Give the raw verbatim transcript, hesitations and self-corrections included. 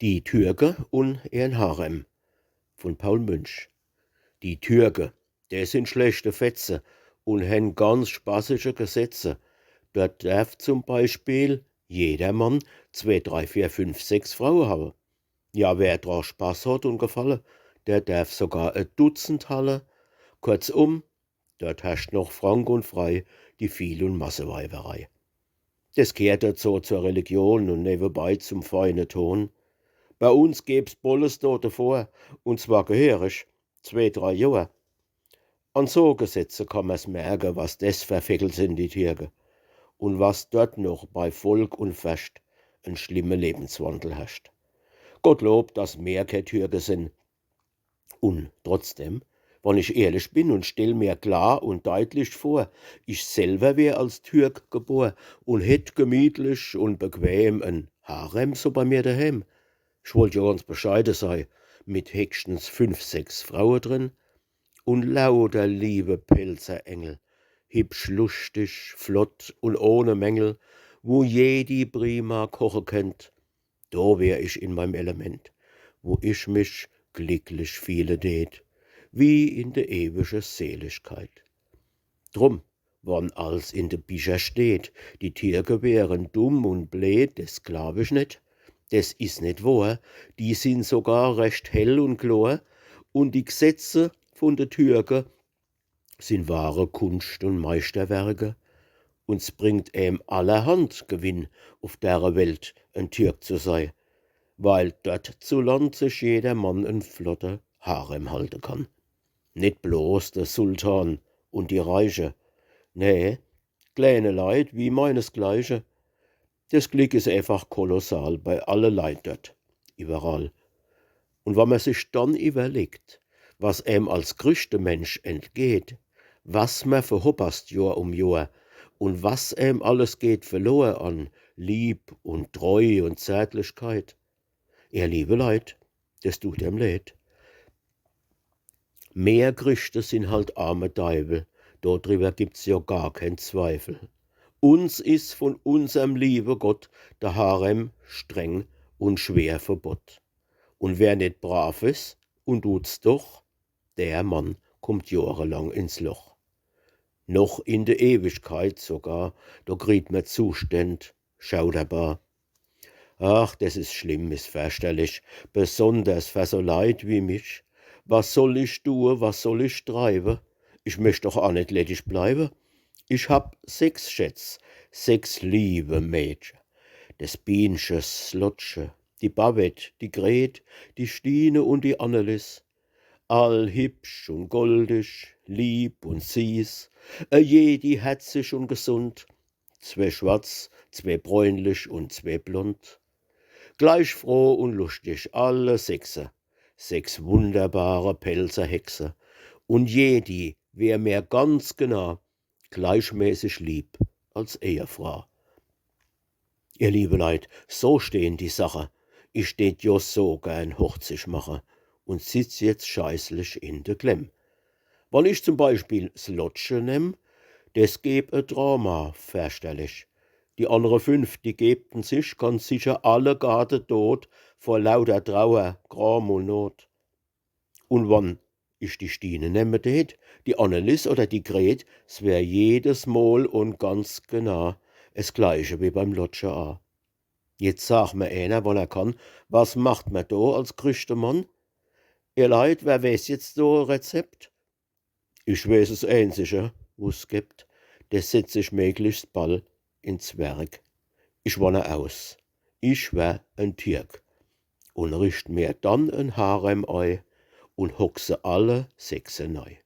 Die Türke un ihrn Harem vun Paul Münch. Die Türke, des sin schlechte Fetze un hen ganz spassische Gesetze. Dort derf zum Beispiel jeder Mann zwee, drei, vier, fünf, sechs Fraue hawe. Ja, wer dra Spaß hot un Gefalle, der derf sogar e Dutzend halle. Kurzum, dort herrscht noch frank un frei die Viel- un Masseweiberei. Des gheert dezu zur Religion un newebei zum feine Ton. Bei uns gäb's Bolles do devor, un zwar geheerig, zwee, drei Johr. An so Gesetze kann mer's merke, was des fer Veckel sin, die Türke. Un was dort noch bei Volk un Ferscht en schlimme Lebenswandel herrscht. Gottlob, dass mer kee Türke sin. Un trotzdem, wann ich ehrlich bin un stell mer klar un deitlich vor, ich selwer wär als Türk gebor un hätt gemietlich un bequem en Harem so bei mer daheem. Ich wollt jo ganz bescheide sei, mit heckschtens fünf, sechs Fraue drin un lauter liewe Pälzer Engel, hibsch, luschtig, flott un ohne Mängel, wo jedi prima koche kennt, do wär ich in meim Element, wo ich mich glicklich fiele deet, wie in de ewige Seligkeit. Drum, wann als in de Bicher steht, die Türke wären dumm un bleed, des glaab ich net. Des is net wohr, die sin sogar recht hell un klor, un die Gsetze vun de Türke sin wahre Kunscht un Meischterwerke, un s bringt em allerhand Gewinn, uf dere Welt en Türk zu sei, weil dort zu Land sich jeder Mann en flotte Harem halte kann. Net bloß de Sultan un die Reiche, nee, kleene Leit wie meinesgleiche. Des Glick is eefach kolossal bei alle Leit dort, iwwerall. Un wann mer sich dann iwwerlegt, was em als Chrischtemensch entgeht, was mer verhopperst Johr um Johr un was em alles geht verlor an Lieb un Treu un Zärtlichkeit. Ihr liewe Leit, des tut em leed. Mehr Chrischte sin halt arme Deiwel, do driwwer gibt's jo gar keen Zweifel. Uns is vun unserm liewe Gott de Harem streng un schwer verbott. Un wer net brav is un tut's doch, der Mann kummt johrelang ins Loch. Noch in de Ewigkeit sogar, do kriegt mer Zuständ, schauderbar. Ach, des is schlimm, is ferchterlich, besonders fer so Leit wie mich. Was soll ich tue, was soll ich treiwe? Ich möcht doch aa net leddig bleiwe. Ich hab sechs Schätz, sechs liewe Mädche. Des Bienche, s Lottche, die Babett, die Gret, die Stine un die Annelis. All hibsch un goldig, lieb un sieß, e jedi herzig un gesund, zwee schwarz, zwee bräunlich un zwee blond. Gleich froh un luschtig alle sechse, sechs wunderbare Pälzer Hexe, un jedi wär mer ganz genau gleichmäßig lieb als Ehefrau. Ihr liewe Leit, so stehn die Sache. Ich tät jo so gern Hochzig mache un sitz jetzt scheißlich in de Klemm. Wann ich zum Beispiel s Lottche nemm, des gäb e Drama, ferchterlich. Die annere fünf, die gäbten sich ganz sicher allegarte dot vor lauter Trauer, Gram un Not. Un wann ich die Stine nemme tät, die Annelis oder die Gret, s wär jedes Mol un ganz genau es gleiche wie beim Lottche aa. Jetzt sag mer eener, wann er kann, was macht mer do als Chrischtemann? Ihr Leit, wer weeß jetzt do e Rezept? Ich weeß es eenzige, wo's gebt, des setz ich meglichst ball ins Werk. Ich wanner aus. Ich wer en Türk un richt mer dann en Harem ei un hock se alle sechse nei.